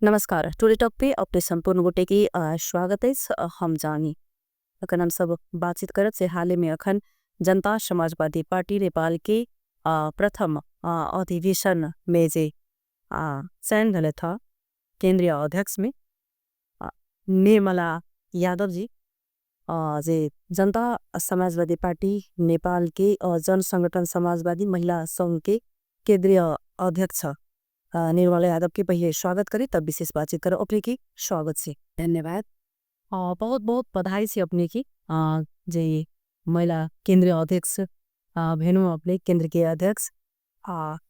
नमस्कार, today talk पे अपने संपूर्ण गोटे के स्वागत अछि। हम जानी अखन हम सब बातचीत करब से हाल में अखन जनता समाजवादी पार्टी नेपाल के प्रथम अधिवेशन में जे चयन भेल था केंद्रीय अध्यक्ष में निर्मला यादव जी, जे जनता समाजवादी पार्टी नेपाल के जन संगठन समाजवादी महिला संघ के केंद्रीय अध्यक्ष निर्मला यादव के पहले स्वागत करी तब विशेष बातचीत करें। अपने की स्वागत से धन्यवाद। बहुत बहुत बधाई से अपने की जे महिला केंद्रीय अध्यक्ष भेनु अपने केंद्र के अध्यक्ष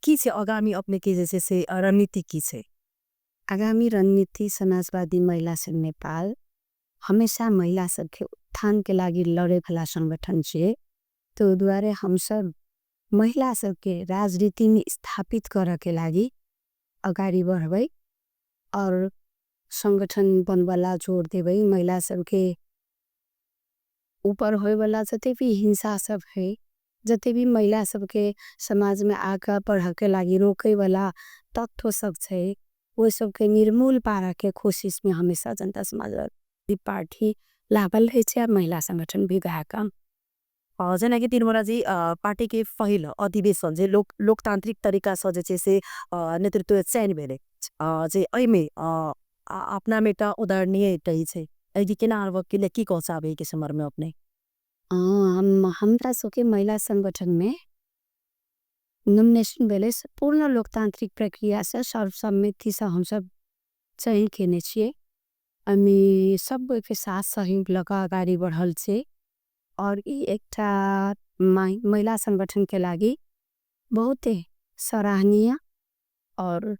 की से आगामी अपने के जैसे से रणनीति की से? आगामी रणनीति समाजवादी महिला संघ नेपाल हमेशा महिला सबके उत्थान के लागि लड़े वाला संगठन छे, तो द्वारे हम सब महिला सबके राजनीति में स्थापित करे के लागि अगाडि बढ़बै और संगठन बनवाला जोड़ देबै। महिला सबके ऊपर होए वाला जते भी हिंसा सब है, जते भी महिला सबके समाज में आगा बढ़े के लागि रोके वाला तत्व सब छे, वो सबके निर्मूल पारा के कोशिश में हमेशा जनता समाजवादी पार्टी लागल रहे छे और महिला संगठन भी गया काम। जना कि निर्मला जी पार्टी के पहिल अधिवेशन जे लोकतांत्रिक तरीका से जे से नेतृत्व चयन भेले, जे एहि में अपना में एकटा उदाहरणीय रही छे, एहि केना अनुभव के लिए की कह चाहबै के संदर्भ में अपने? हमरा सबके महिला संगठन में नॉमिनेशन भेले पूर्ण लोकतांत्रिक प्रक्रिया से सर्वसम्मति से हम सब चयन केने छिए। हमें सब के साथ सहयोग लगा अगाडि बढ़ल छे और ई एकटा महिला संगठन के लागि बहुत सराहनीय और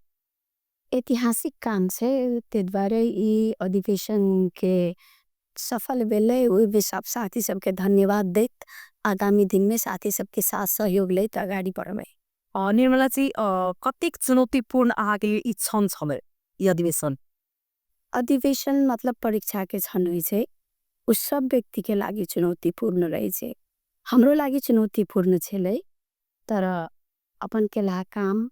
ऐतिहासिक काम छे। ते द्वारे ई अधिवेशन के सफल भेले, उई भी सब साथी सबके धन्यवाद देत आगामी दिन में साथी सबके साथ सहयोग लेत अगाडि बढ़बै। निर्मला जी, कतेक चुनौतीपूर्ण अहाँके ई क्षण छलै ई अधिवेशन? अधिवेशन मतलब परीक्षा के क्षण होइ छे, उस सब व्यक्ति के लागि चुनौतीपूर्ण रहे छे, हमरो लागि चुनौतीपूर्ण छेलै, तर अपन केला काम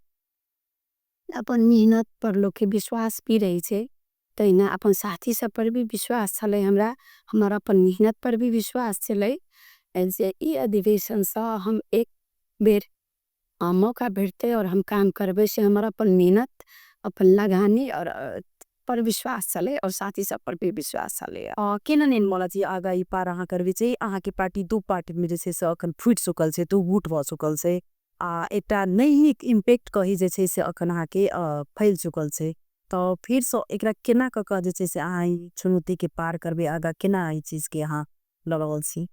अपन मेहनत पर लोग के विश्वास भी रहे छे, तैना अपन साथी सब पर भी विश्वास छलै, हमरा हमारा अपन मेहनत पर भी विश्वास छलै। ऐसे ई अधिवेशन सा हम एक बेर मौका भेटते और हम काम करबे से हमारा अपन मेहनत अपन लगानी और पर विश्वास चले और साथी सब पर भी विश्वास चले। केना निर्मला जी आगा ई पार अहाँ करबे छे, अहाँ के पार्टी दू पार्टी में जैसे से अखन फूट चुकल छे, दू गुट भ चुकल छे, एकटा नैहिक इम्पैक्ट कही जे छे से अखन अहाँ के फैल चुकल छे, तो फिर से एकरा केना क क जे छे से अहाँ ई चुनौती के पार करबे, आगा केना ई चीज के अहाँ लड़ल छी?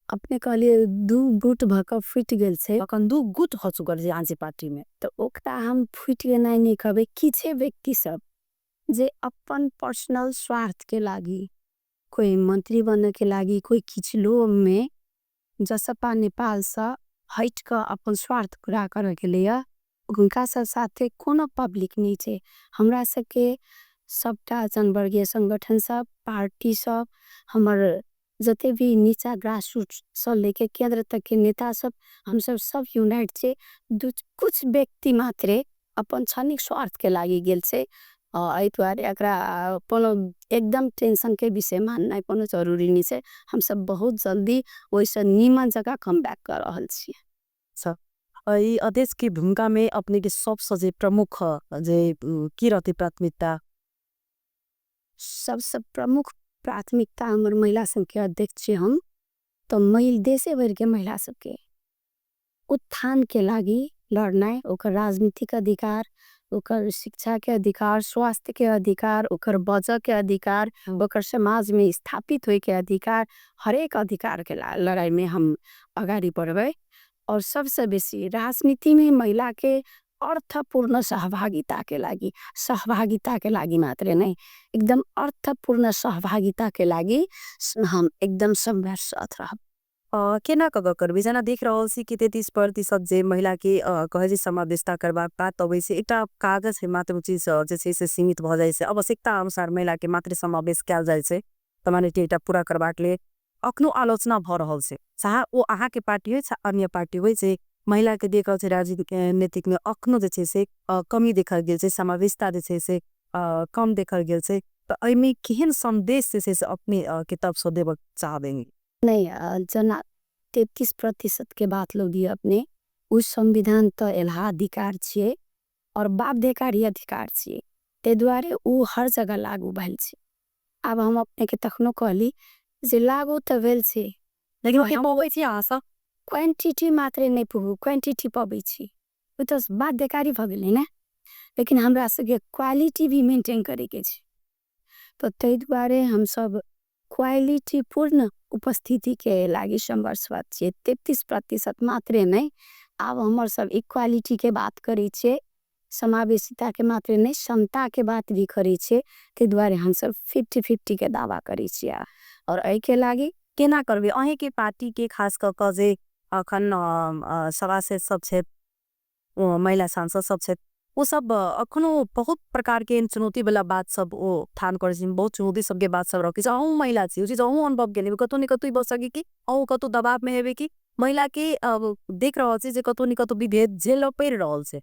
अपने कहलिए दू गुट भ क फूट गेल छे, अखन दू गुट हो चुकल छे अहाँ के पार्टी में, तो ओकरा हम फूट गेल नहीं कहबे। किछे व्यक्ति सब जे अपन पर्सनल स्वार्थ के लागी, कोई मंत्री बनने के लागी, कोई किछ लोग में जसपा नेपाल सा हट का अपन स्वार्थ पूरा करने के लिए उनका सब साथे कोनो पब्लिक नहीं छे। हमरा सबके सबटा जनवर्गीय संगठन सब, पार्टी सब, हमारे जते भी नीचा ग्रासरूट सब लेके केंद्र तक के नेता सब, हम सब सब यूनाइट छे। कुछ व्यक्ति मात्रे अपन क्षणिक स्वार्थ के लागी गेल छे, ऐतवारे अकरा कोनो एकदम टेंशन के विषय मानना कोनो जरूरी नहीं छे। हम सब बहुत जल्दी वैसा नीमन जगह कम बैक कर रहल छी। ये अध्यक्ष की भूमिका में अपने के सबसे जे प्रमुख जे की रहती प्राथमिकता? सबसे प्रमुख प्राथमिकता हमारे महिला संघ के अध्यक्ष छे हम, तो महिला देशे भर के महिला सबके उत्थान के लागी लड़ना है, उकर राजनीतिक अधिकार, उकर शिक्षा के अधिकार, स्वास्थ्य के अधिकार, उकर बजा के अधिकार, उकर समाज में स्थापित हुए के अधिकार, हर एक अधिकार के लड़ाई में हम अगाड़ी बढ़वे। और सबसे बेसी राजनीति में महिला के अर्थपूर्ण सहभागिता के लागी, सहभागिता के लागी मात्रे नहीं, एकदम अर्थपूर्ण सहभागिता के लागी हम एकदम संघर्षरत रहब। केना कग करबे? जना देख रहल छी कि 33% जे महिला के कहे जे समावेशता करबाक बात अबै छै, एकटा कागज है मात्र चीज जे छै से सीमित भऽ जाइ छै, आवश्यकता अनुसार महिला के मात्र समावेश कयल जाइ छै, त माने कि एकटा पूरा करबाक लेल अखनो आलोचना भऽ रहल छै, चाहे ओ अहाँ के पार्टी होइ चाहे अन्य पार्टी होइ छै, महिला के देख रहल छै राजनीतिक में अखनो जे छै से कमी देखल गेल छै, समावेशता जे छै से कम देखल गेल छै, तऽ एहिमे केहन संदेश जे छै से अपने के तरफ से देबऽ चाहबै? नहीं, जना 33% के बात लोग दिए अपने, उस संविधान तो एलहा अधिकार छे और बाध्यकारी अधिकार छे, ते द्वारे उ हर जगह लागू भेल छे। अब हम अपने के तखनो कहली जे लागू तो भेल छे, लेकिन पबै छी अहाँ सब क्वांटिटी मात्रे नहीं पबू, क्वांटिटी पबै छी, उ तो बाध्यकारी भ गेलै ने, लेकिन हमरा सबके क्वालिटी भी मेंटेन करे के छे, तो ते द्वारे हम सब क्वालिटी पूर्ण उपस्थिति के लागी संघर्षवाद छे। 33% मात्रे नहीं, अब हमर सब इक्वालिटी के बात करे छे, समावेशिता के मात्रे नहीं, क्षमता के बात भी करे छे, ते द्वारे हम सब 50-50 के दावा करे छे। और एहि के लागी केना करबे अहीं के पार्टी के खास कऽ कऽ जे अखन सभासद सब छे, महिला सांसद सब छे, ओ सब अखनो बहुत प्रकार के चुनौती वाला बात सब ओ ठान करे छे, बहुत चुनौती सबके बात सब रखे छे। अहूँ महिला छी, ओ चीज अहूँ अनुभव केने, कतौ ने कतौ ई भऽ सके कि अहूँ कतौ दबाव में हेबे कि महिला के देख रहल छी जे कतौ ने कतौ विभेद झेलऽ पड़ि रहल छै,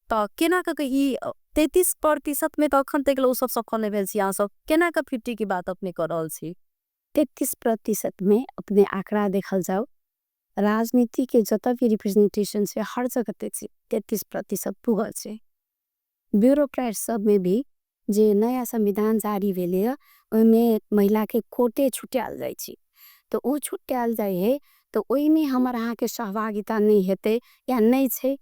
तऽ केना कऽ ई 33% में तऽ अखन तक ओ सब सफल नहि भेल छी, अहाँ सब केना कऽ 50 के बात अपने कऽ रहल छी? 33% में अपने आंकड़ा देखल जाओ, राजनीति के जतऽ भी रिप्रेजेंटेशन से हर जगह 33% पुगल छे। ब्यूरोक्रेट सब में भी जे नया संविधान जारी भेले है, ओहिमे महिला के कोटे छुट्याल जाय छे, तो उ छुट्याल जाय है, तो ओहिमे हमर अहाँ के सहभागिता नहीं हेते या नहीं छे,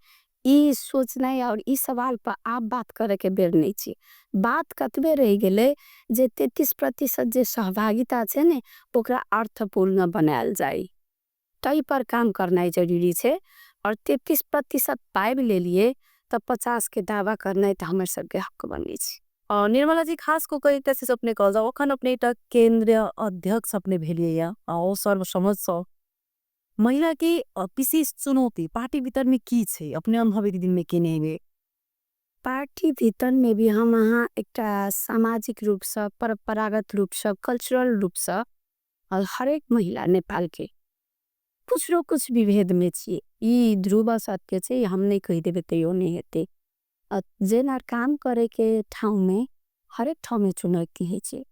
ई सोचना और ई सवाल पर आप बात करे के बेर नहीं छे। बात कतबे रह गेले जे 33% जे सहभागिता छे ने ओकरा अर्थपूर्ण बनायल जाय, तई पर काम करना जरूरी छे। और 33% पाइब ले लिए तब 50 के दावा करना है तो हमारे सबके हक बने छे। निर्मला जी, खास को कई तरह से अपने कहल जाओ, अखन अपने एक केंद्रीय अध्यक्ष अपने भेलिए या, और सर्वसम्मत स महिला के विशेष चुनौती पार्टी भीतर में की छे, अपने अनुभव के दिन में केने हेबे? पार्टी भीतर में भी हम अहाँ एकटा सामाजिक रूप से, परंपरागत रूप से, कल्चरल रूप से और हर एक महिला नेपाल के कुछ रो कुछ विभेद में छे, ई ध्रुव सत्य छे, हम नहीं कही देवे तो यो नहीं हेते। जेना काम करे के ठाव में हर एक ठाव में चुनौती है छे,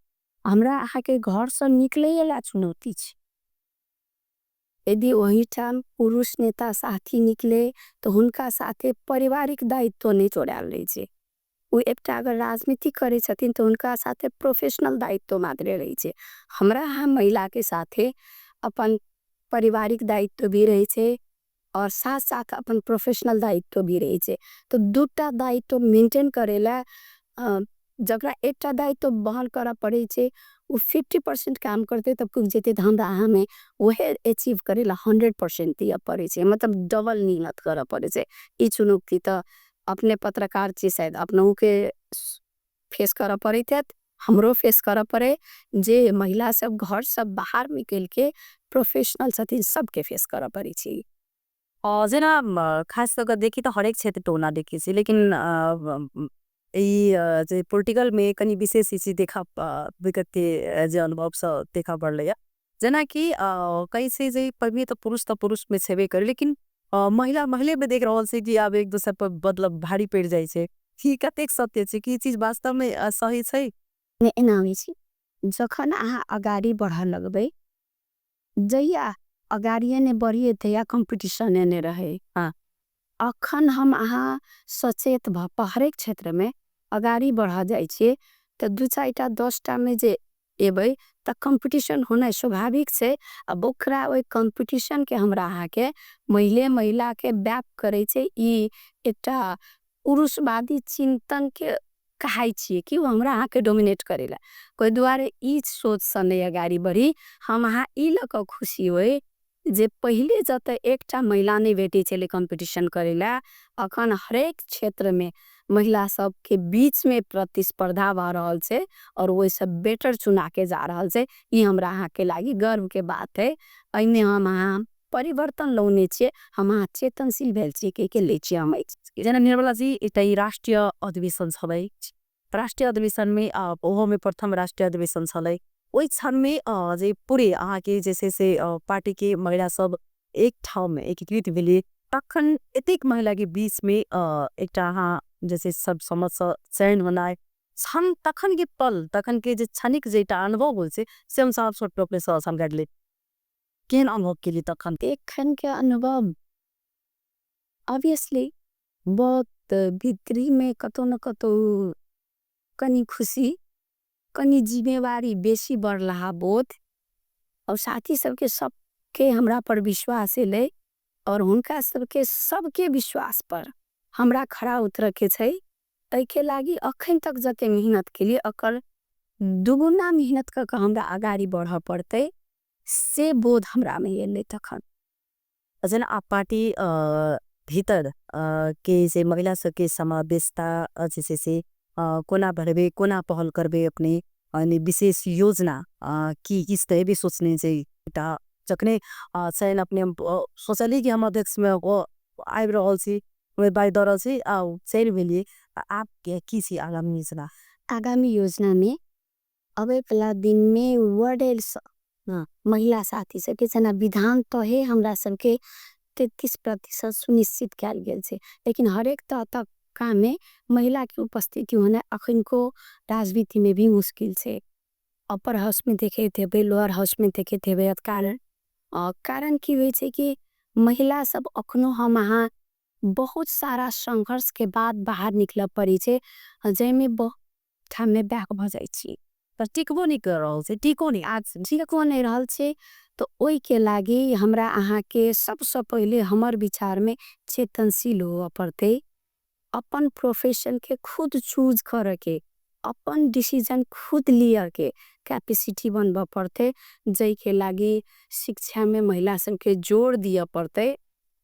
हमरा अहाँ के घर से निकले ला चुनौती छे। यदि वही ठाम पुरुष नेता साथी निकले तो उनका साथे पारिवारिक दायित्व नहीं जोड़ाल रहे छे, वो एकटा अगर राजनीति करे छथिन तो उनका साथे प्रोफेशनल दायित्व मात्रे रहे छे। हमरा अहाँ महिला के साथे अपन पारिवारिक दायित्व भी रहे छे और साथ साथ अपन प्रोफेशनल दायित्व भी रहे छे, तो दूटा दायित्व मेंटेन करेला, जगरा एकटा दायित्व बहन करा पड़े छे, वो 50% काम करते तब कुछ जेते धाम रहा में वह अचीव करेला 100% दिया पड़े छे, मतलब डबल नीमत करा पड़े छे। ये चुनौती तो अपने पत्रकार ची शायद अपनों के फेस करा पड़े थे, हमरो फेस करा पड़े, जे महिला सब घर सब बाहर निकल के प्रोफेशनल साथी सबके फेस करा पड़े छे। जना खास तौर देखी तो हर एक क्षेत्र टोना देखी छी, लेकिन ये पॉलिटिकल में कहीं विशेष चीज देखा विगत के जो अनुभव से देखा पड़ लिया, जना कि कहीं से जे पहले तो पुरुष में छेबे करे, लेकिन महिला महिले में देख रहा से कि अब एक दूसरे पर मतलब भारी पड़ जाए छे, कि कतेक सत्य छे कि ये चीज वास्तव में सही छे? नहीं, एना होई छे। जखन अहाँ अगाड़ी बढ़ लगबे, जहिया अगाड़िए ने बढ़िए तहिया कंपटीशन ने रहे। हाँ। अखन हम अहाँ सचेत भ हरेक क्षेत्र में अगाड़ी बढ़ जाए छे, तो दू चारिटा 10टा में जे एबे तो कंपटीशन होना स्वाभाविक छे। अब ओकरा ओई कंपटीशन के हमरा अहाँ के महिले महिला के व्याप करे छे, ई एकटा पुरुषवादी चिंतन के कहाई छे कि वो हमरा अहाँ के डोमिनेट करेला। कोई द्वारे ई सोच से नहीं अगाड़ी बढ़ी, हम अहाँ ई लक खुशी होए जे पहले जत एकटा महिला नहीं भेटे चले कंपटीशन करेला, अखन हरेक क्षेत्र में महिला सब के बीच में प्रतिस्पर्धा भ रहल छे और वो सब बेटर चुना के जा रहल छे। ई हमरा अहाँ के लागी गर्व के बात है। ऐने हम अहाँ परिवर्तन लौने छे, हम अहाँ चेतनशील भेल छे के ले छे हम एक चीज के। जना निर्मला जी, एकटा ई राष्ट्रीय अधिवेशन छलै, राष्ट्रीय अधिवेशन में, ओहो में प्रथम राष्ट्रीय अधिवेशन छलै, ओहि क्षण में, जे पूरे अहाँ के जैसे से, पार्टी के महिला सब एक ठाव में एकीकृत भेलिए, तखन एतेक महिला के बीच में, एकटा अहाँ जैसे सब समझ से चयन होनाय क्षण तखन के पल तखन के जे क्षणिक जे एकटा अनुभव होइ छै से हम चाहब छोट अपने सँ जानकारी ली। केहन अनुभव केली तखन? एखन के अनुभव ऑब्वियसली बहुत भीतरी में कतौ न कतौ कनी खुशी कनी जिम्मेवारी बेसी बढ़ रहा बोध। और साथी सबके सबके हमरा पर विश्वास एले और उनका सबके सबके विश्वास पर हमरा खरा उतर के छे, तै के लागी अखन तक जते मेहनत के लिए अकर दुगुना मेहनत करके हमरा आगाड़ी बढ़ा पड़ते से बोध हमरा में एले तखन। जेना आप पार्टी भीतर के जे महिला सबके समावेशता जे से कोना बढ़बे कोना पहल करबे अपने अनि विशेष योजना की किस तरह भी सोचने चाहिए। जखने चयन अपने सोचली कि हम अध्यक्ष में आबि रहल छी, उम्मीदवारी दऽ रहल छी आ चयन भेलिए, आप की छी आगामी योजना? आगामी योजना में अबे वाला दिन में वर्डेल महिला साथी सबके जना विधान तो है हमरा सबके 33% सुनिश्चित कयल गेल छे, लेकिन हरेक तह तक काम में महिला की उपस्थिति होना अखन को राजनीति में भी मुश्किल छे। अपर हाउस में देखे थे, लोअर हाउस में देखे थे, कारण कारण की हुई छे कि महिला सब अखनो हम वहाँ बहुत सारा संघर्ष के बाद बाहर निकला पड़ी छे, जै में बहुत ठाम में बैक भ जाय छी। पर टिकबो नहीं कर रहल छे, टिको नहीं, आज टिको नहीं रहल छे, तो ओई के लागी हमरा अहाँ के सबसे पहले हमर विचार में चेतनशील हुआ पड़ते, अपन प्रोफेशन के खुद चूज करके अपन डिसीजन खुद लिया के कैपेसिटी बनबा पड़ते, जै के लागी शिक्षा में महिला सब के जोर दिया पड़ते,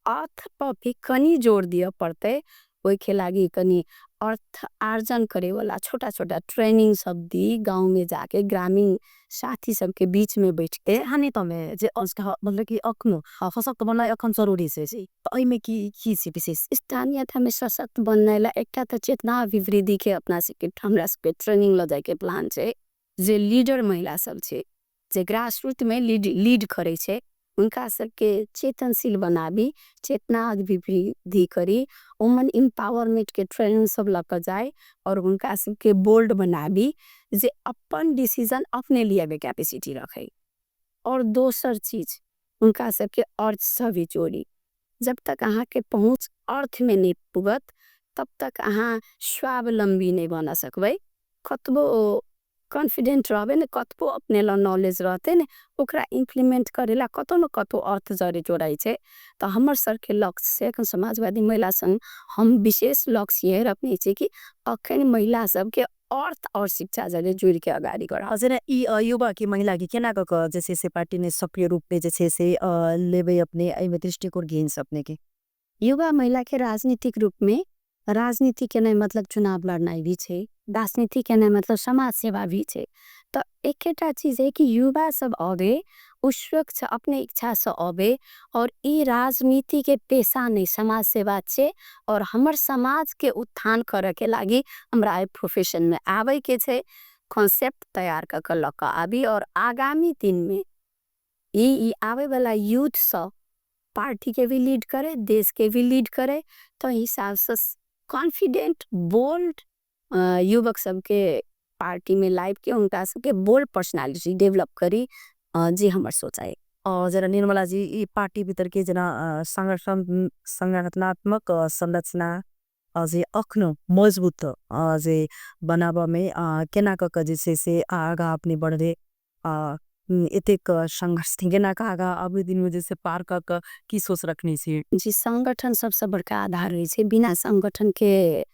अर्थ पर भी कनी जोर दिया पड़ते, ओई के लागी कनी अर्थ आर्जन करे वाला छोटा छोटा ट्रेनिंग सब दी गाँव में जाके ग्रामीण साथी सब के बीच में बैठ के। हाँ नहीं तो मैं जे उसका मतलब कि अखनो सशक्त बनना अखन जरूरी है जी, तो एमे की सी विशेष? स्थानीय था में सशक्त बनना ला एकटा तो चेतना अभिवृद्धि के अपना से के हमरा से के ट्रेनिंग ल जाए के प्लान छे, जे लीडर महिला सब छे, जे ग्रासरूट में लीड करे छे, उनका सबके चेतनशील बनाबी, चेतना अभिवृद्धि करी, वुमन एम्पावरमेंट के ट्रेनिंग सब लग जाए और उनका सबके बोल्ड बनाबी, जे अपन डिसीजन अपने लिए भी कैपेसिटी रखे। और दोसर चीज उनका सबके अर्थ सभी जोड़ी, जब तक अहाँ के पहुँच अर्थ में नहीं पुगत तब तक अहाँ स्वावलंबी नहीं बना सकबे, कतबो कॉन्फिडेंट रहबे ने, कतबो अपने ला नॉलेज रहते ने, ओकरा इम्प्लीमेंट करेला कतो न कतो अर्थ जरे जोड़ाई छे। तो हमर सर के लक्ष्य से अखन समाजवादी महिला संग हम विशेष लक्ष्य ये रखने छे कि अखन महिला सबके अर्थ और शिक्षा जरे जुड़ के अगाड़ी बढ़ा। जेना ई युवा की महिला की केना क क जैसे से पार्टी ने सक्रिय रूप में जैसे से लेबे अपने एहि में दृष्टिकोण घेन से अपने के? युवा महिला के राजनीतिक रूप में राजनीति के नहीं मतलब चुनाव लड़ना भी छे, राजनीति के नहीं मतलब समाज सेवा भी छे, तो एक चीज है कि युवा सब आवे उस अपने इच्छा से आवे और ये राजनीति के पेशा नहीं समाज सेवा छे और हमर समाज के उत्थान करे के लागी हमरा ए प्रोफेशन में आवे के छे, कॉन्सेप्ट तैयार कर लका आबी और आगामी दिन में ये आवे वाला यूथ सब पार्टी के भी लीड करे, देश के भी लीड करे, तो हिसाब से कॉन्फिडेंट बोल्ड युवक सबके पार्टी में लाइफ के उनका सबके बोल्ड पर्सनालिटी डेवलप करी, जी हमार सोच है। और जरा निर्मला जी ये पार्टी भीतर के जना संगठनात्मक संरचना जे अखनो मजबूत जे बनाबा में केना क क जे से आगा अपने बढ़ रहे, एतेक संघर्ष केना का आगा अभी दिन में जैसे पार क क की सोच रखनी चाहिए? जी संगठन सबसे बड़का आधार है, बिना संगठन के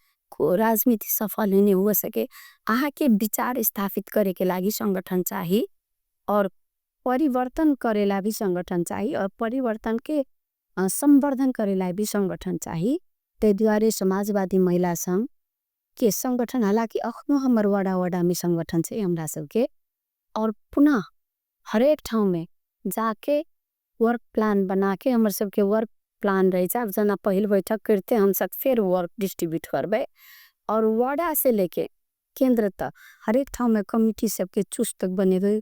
राजनीति सफल नहीं हो सके। आहा के विचार स्थापित करे के लागी संगठन चाहिए और परिवर्तन करे ला भी संगठन चाहिए और परिवर्तन के संवर्धन करे ला भी संगठन चाहिए। ते द्वारे समाजवादी महिला संघ के संगठन हालांकि अखनो हमर वडा वडा में संगठन छे हमरा सबके, और पुनः हरेक ठाव में जाके वर्क प्लान बना के हमर सबके वर्क प्लान रहे छे। अब जना पहिल बैठक करते हम सब फिर वर्क डिस्ट्रीब्यूट करबे और वडा से लेके केंद्र तक हरेक ठाव में कमिटी सबके चुस्त बनेबे,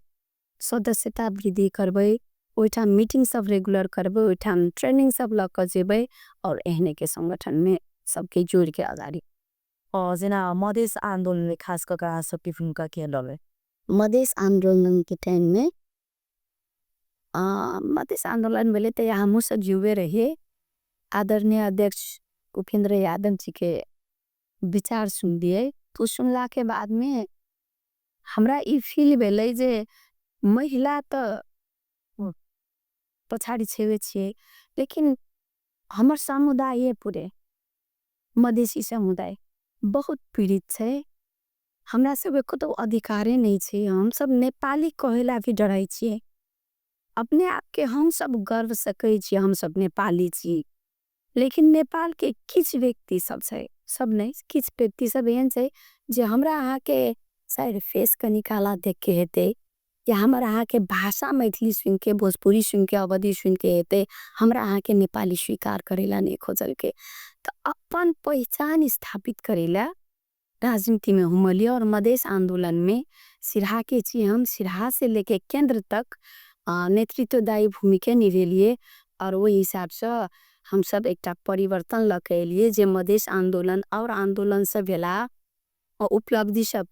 सदस्यता वृद्धि करबे, ओइठाम मीटिंग सब रेगुलर करबे, ओइठाम ट्रेनिंग सब लग जेबे और एहने के संगठन में सबके जोड़ के आगाड़ी। जेना मधेश आंदोलन में खास कऽ अहाँ सबके भूमिका केहन रहलै? मधेश आंदोलन के टाइम में मधेश आंदोलन भेले ते हमू सब जुवे रहे। आदरणीय अध्यक्ष उपेंद्र यादव जी के विचार सुन दिए तो सुनला के बाद में हमरा ये फील भेले जे महिला तो पछाड़ी छेवे। लेकिन हमर समुदाय ये पुरे मधेशी समुदाय बहुत पीड़ित छे हमरा सब को तो अधिकारे नहीं छे। हम सब नेपाली कोहिला भी डराई छे अपने आपके हम सब गर्व सके छे हम सब नेपाली छे। लेकिन नेपाल के किछ वेक्ति सब छे सब नहीं किछ वेक्ति सब एन छे जे हमरा आहा के साइड फेस का निकाला देख के हेते। या हमरा आहा के भासा मैथिली सुनके भोजपुरी सुनके अवधी सुनके हेते हमरा आहा के नेपाली स्वीकार करेला नहीं खोजल के। तो अपन पहिचान स्थापित करेला राजनीति में हुमली और मधेश आंदोलन में सिरहा के ची हम सिरहा से लेके केंद्र तक नेतृत्वदायी भूमिका निभेलिए। और वो हिसाब से हम सब एक परिवर्तन लके लिए जे मधेश आंदोलन और आंदोलन से भेला उपलब्धि सब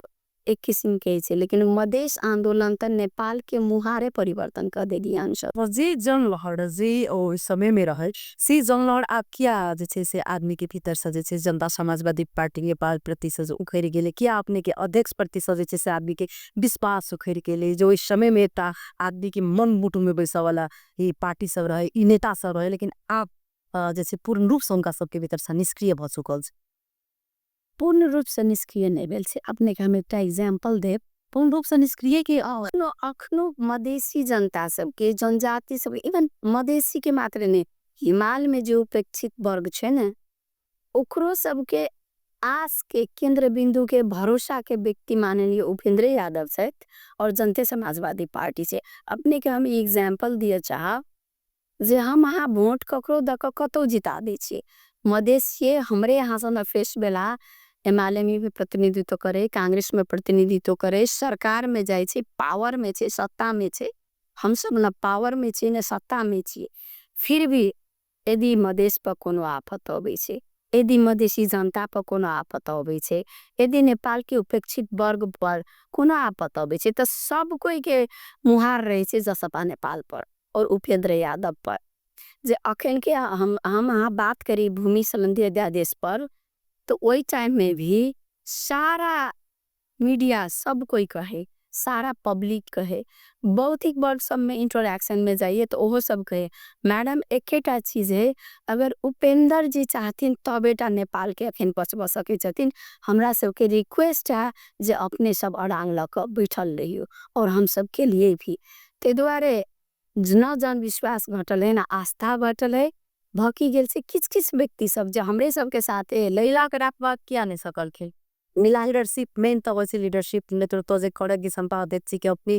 एक किस्म के छे। लेकिन मधेश आंदोलन त नेपाल के मुहारे परिवर्तन कर दे दिया हम सब। जे जनलहर जे ओ समय में रहे से जनलहर आप क्या जे से आदमी के भीतर से जे जनता समाजवादी पार्टी नेपाल प्रति से जो उखड़ गेले, क्या अपने के अध्यक्ष प्रति से जे से आदमी के विश्वास उखड़ गेले, जो इस समय में ता आदमी के मन मुटु में बैसा वाला ये पार्टी सब रहे ये नेता सब रहे, लेकिन आप जैसे पूर्ण रूप से उनका सबके भीतर से निष्क्रिय भ चुकल छे। पूर्ण रूप से निष्क्रिय नहीं भेल छे। अपने के हम एकटा एग्जाम्पल देब। पूर्ण रूप से निष्क्रिय के अखनो अखनो मधेशी जनता सबके जनजाति सबके इवन मधेशी के मात्र नहीं हिमाल में जो उपेक्षित वर्ग छे न ओकरो सबके आस के केंद्र बिंदु के भरोसा के व्यक्ति माननीय उपेंद्र यादव छथि और जनता समाजवादी पार्टी से। अपने के हम एग्जाम्पल दिए चाह जे हम अहाँ वोट ककरो द क कतौ जिता दै छियै। मधेशी हमरे यहाँ से न फेस भेला एमाले में भी प्रतिनिधित्व करे, कांग्रेस में प्रतिनिधित्व करे, सरकार में जाए छे, पावर में छे, सत्ता में छे, हम सब न पावर में छे न सत्ता में छे। फिर भी यदि मधेश पर कोनो आफत आबै छे, यदि मधेशी जनता पर कोनो आफत आबै छे, यदि नेपाल के उपेक्षित वर्ग पर कोनो आफत आबै छे, तो सब कोई के मुहार रहे छे जसपा नेपाल पर और उपेंद्र यादव पर। जे अखन के हम अहाँ बात करी भूमि संबंधी अध्यादेश पर तो वही टाइम में भी सारा मीडिया सब कोई कहे, सारा पब्लिक कहे, बौद्धिक वर्ग सब में इंटरैक्शन में जाइए तो वो सब कहे मैडम एकेटा चीज है, अगर उपेंद्र जी चाहतीन तब बेटा नेपाल के अखन बचबा सके छथिन। हमरा सबके रिक्वेस्ट है जे अपने सब अड़ांग लक बैठल रहियो और हम सब के लिए भी। ते दुआरे न जन विश्वास घटल है न आस्था घटल है, भकी गेल से किछ किछ व्यक्ति सब जो हमरे सबके साथ है लैला के राखबा किया नहीं सकल खे। लीडरशिप मेन तो वैसे लीडरशिप नेतृत्व जे खड़े की क्षमता अध्यक्ष जी के अपनी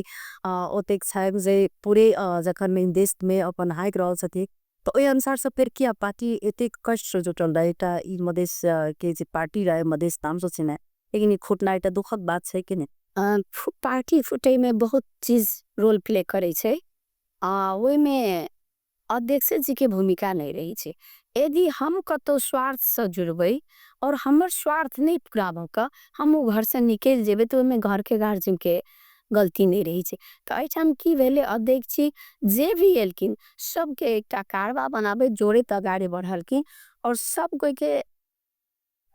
ओतेक छायब जे पूरे जखन में देश में अपन हाइक रहल छथि तो ओहि अनुसार से फिर किया पार्टी एतेक कष्ट से जुटल रहे ता ई मधेश के जे पार्टी रहे मधेश नाम सोचे ने, लेकिन ई फुटना एकटा दुखद बात छै कि नहीं? पार्टी फुटे में बहुत चीज रोल प्ले करे छै, ओहि में अध्यक्ष जी के भूमिका नहीं रही छै। यदि हम कतौ स्वार्थ से जुड़बै और हमर स्वार्थ नहीं पूरा भ क हम वो घर से निकल जेबै तो ओहिमे घर के गार्जियन के गलती नहीं रही छै। तो एहिठाम की भेलै अध्यक्ष जी जे भी एलखिन सबके एकटा कारवा बनाबे जोड़े तगाड़े बढ़लखिन और सब कोई के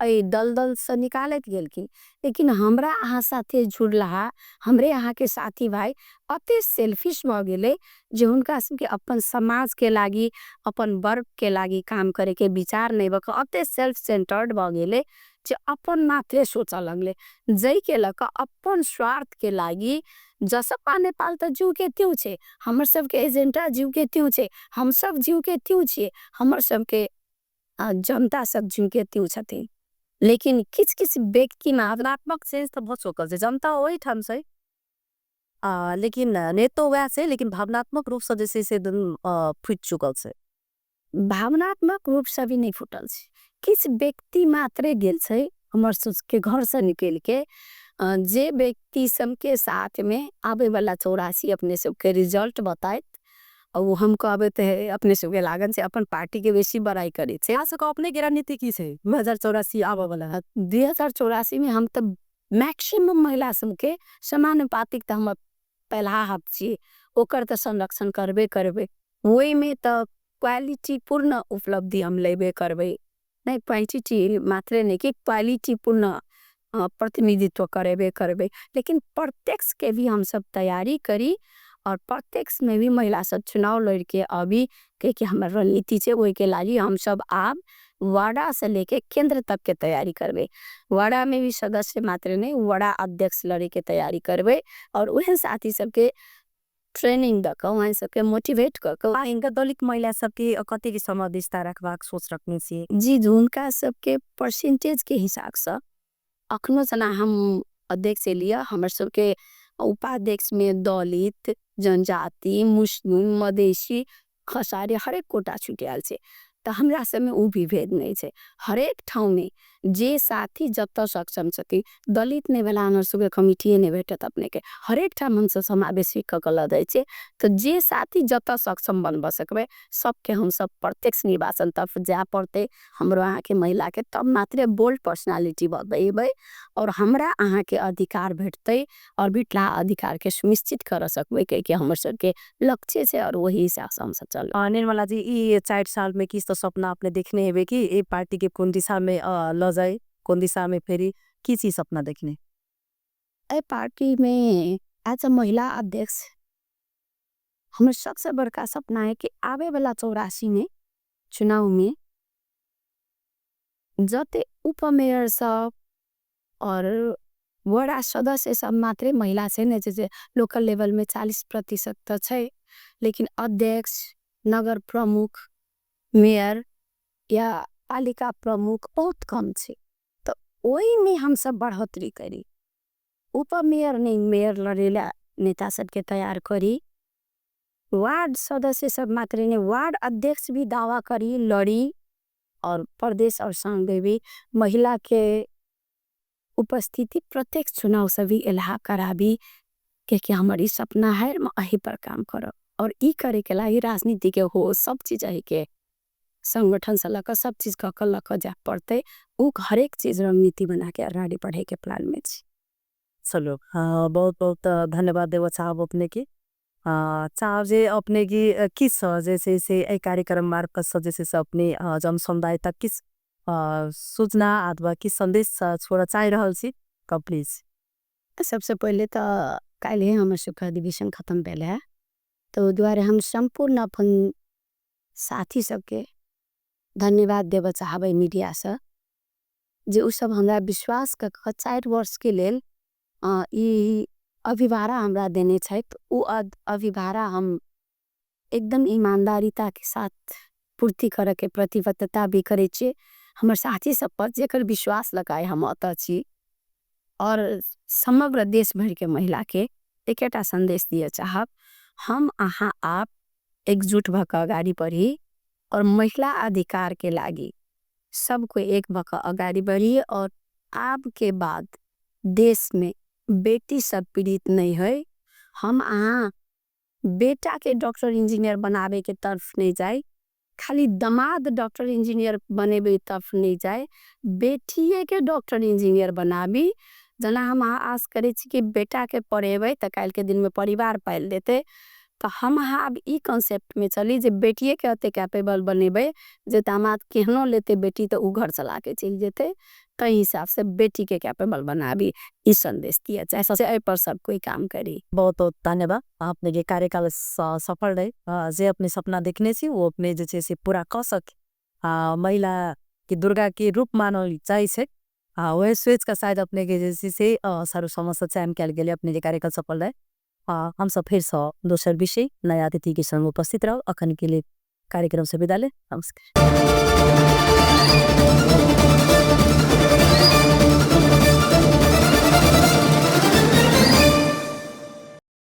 एहि दल दल से निकालैत गेलखिन। लेकिन हमरा अहाँ साथे जुड़ला हमरे अहाँ के साथी भाई अति सेल्फिश भ गेलै जे हुनका सबके अपन समाज के लागी अपन वर्ग के लागी काम करे के विचार नहीं भ क अति सेल्फ सेंटर्ड भ गेलै जे अपन मात्रे सोचा लगले, जै के लक अपन स्वार्थ के लागी जसपा नेपाल त जीव के त्यों छे, हमर सबके एजेंडा जीव के त्यों छे, हम सब जीव के त्यों छे, हमर सबके जनता सब जीव के त्यों छथिन। लेकिन किछ किछ व्यक्ति में भावनात्मक चेंज तो बहुत चुकल छे, जनता वही ठाम से, लेकिन नेतो वह से, लेकिन भावनात्मक रूप से जैसे से दिन फूट चुकल छे। भावनात्मक रूप से भी नहीं फूटल छे, किछ व्यक्ति मात्रे गेल छे हमर सबके घर से निकल के, जे व्यक्ति सबके साथ में आबे वाला 84 अपने सबके रिजल्ट बतायत। ओ हम कहबै तऽ अपने सबके लागल छै अपन पार्टी के बेसी बड़ाई करै छै। अहाँ सबके अपने के रणनीति की छै 2084 आबऽ वाला? 2084 में हम तऽ मैक्सिमम महिला सबके समानुपातिक तऽ हम पहला हक छी, ओकर तऽ संरक्षण करबे करबे, ओहिमे तऽ क्वालिटी पूर्ण उपलब्धि हम लेबे करबे, नहीं क्वांटिटी मात्रे नहीं कि क्वालिटी पूर्ण प्रतिनिधित्व करेबे करबे, लेकिन प्रत्यक्ष के भी हम सब तैयारी करी और प्रत्यक्ष में भी महिला सब चुनाव लड़के अभी के हमार रणनीति छे वही के लागी हम सब आप वाड़ा से लेके केंद्र तक के तैयारी करबे, वाड़ा में भी सदस्य मात्रे नहीं वाड़ा अध्यक्ष लड़े के तैयारी करबे और वह साथी सबके ट्रेनिंग दक वहाँ सबके मोटिवेट करके। इनका दलित महिला सबके कते के समावेशता रखबाक सोच रखने छी? जी, उनका सबके परसेंटेज के हिसाब से अखनो जना हम अध्यक्ष लिया, हमारे सबके उपाध्यक्ष में दलित, जनजाति, मुस्लिम, मधेशी, खसारी हरेक कोटा छुटियाल छे, तो हमरा सब में उ भी भेद नहीं छे, हरेक ठाव में जे साथी जब तक सक्षम छथि, दलित ने भेला हमर सबके कमिटी ने भेटत अपने के, हरेक ठाम हम सब समावेशी क के ल दै छे, तो जे साथी जब तक सक्षम बनब सकबे सबके हम सब प्रत्यक्ष निर्वाचन तरफ जा पड़ते, हमरो अहाँ के महिला के तब मात्रे बोल्ड पर्सनालिटी बनेबै और हमरा अहाँ के अधिकार भेटते और बिटला अधिकार के सुनिश्चित कर सकबे, क्योंकि हमर सबके लक्ष्य छे और वही हिसाब से हम सब चलबे। निर्मला जी, ये 4 साल में किस तो सपना आपने देखने हेबे कि ये पार्टी के कौन दिशा में ल जाए, कौन दिशा में फेरी की चीज सपना देखने? ए पार्टी में एज अ महिला अध्यक्ष हमारे सबसे बड़का सपना है कि आवे वाला 84 में चुनाव में जते उपमेयर सब और वड़ा सदस्य सब मात्रे महिला से ने, जैसे लोकल लेवल में 40% तो छे, लेकिन अध्यक्ष, नगर प्रमुख, मेयर या पालिका प्रमुख बहुत कम छे, तो वही में हम सब बढ़ोतरी करी, उपमेयर नहीं मेयर लड़ेला नेता सबके तैयार करी, वार्ड सदस्य सब मात्रे ने वार्ड अध्यक्ष भी दावा करी लड़ी और प्रदेश और संघ में भी महिला के उपस्थिति प्रत्येक चुनाव से भी एलाह कराबी, क्योंकि हमारी सपना है हम यही पर काम करो और ई करे के लाई राजनीति के हो सब चीज है के संगठन से लगा सब चीज का कल लगा जा पड़ते, वो हर एक चीज रणनीति बना के आगे बढ़े के प्लान में जी। चलो, हाँ, बहुत बहुत धन्यवाद देवा चाहब अपने की। चाहब जे अपने की किस जैसे से एक कार्यक्रम मार्फत से जैसे से अपने जन समुदाय तक किस सूचना अथवा किस संदेश छोड़ा चाह रहा छी, कब प्लीज। सबसे पहले तो कल ही हमारे सुख अधिवेशन खत्म पहले है, तो द्वारे हम संपूर्ण अपन साथी सबके धन्यवाद देवा चाहबे मीडिया से, जे उस सब हमरा विश्वास का 4 वर्ष के लेल, ई अभिभारा हमरा देने छे, उ अभिभारा हम एकदम ईमानदारीता के साथ पूर्ति करे के प्रतिबद्धता भी करे छे, हमर साथी सब पर जेकर विश्वास लगाए हम अतः छी और समग्र देश भर के महिला के एकेटा संदेश दिए चाहब, हम अहाँ आप एकजुट भक अगाडि बढ़ी और महिला अधिकार के लागी सबको एक भक अगाडि बढ़ी और आप के बाद देश में बेटी सब पीड़ित नहीं है, हम अहाँ बेटा के डॉक्टर इंजीनियर बनावे के तरफ नहीं जाए, खाली दमाद डॉक्टर इंजीनियर बनेबे तरफ नहीं जाए, बेटिए के डॉक्टर इंजीनियर बनाबी, जना हम अहाँ आस करे छी कि बेटा के पढ़ेबे तो काल्हि के दिन में परिवार पाल देते, तो हम अहाँ अब ई कॉन्सेप्ट में चली जे बेटिए के अते कैपेबल बनेबे जे दामाद केहनो लेते बेटी तो उ घर चला के चल जेते, तई हिसाब से बेटी के कैपेबल बनाबी, ई संदेश दिया चाहे सबसे एहि पर सब कोई काम करी। बहुत बहुत धन्यवाद, आपने के कार्यकाल सफल रहे, जे अपने सपना देखने छी वो अपने जे छे से पूरा क सके, महिला के दुर्गा के रूप मानल जाइ छे, वह सोच का शायद अपने के जे छे से, सारू समस्या चयन कयल गेलै, अपने जे कार्यकाल सफल रहे। हम सब फिर से दोसर विषय नया अतिथि के संग उपस्थित रहो। अखन के लिए कार्यक्रम से विदा ले। नमस्कार।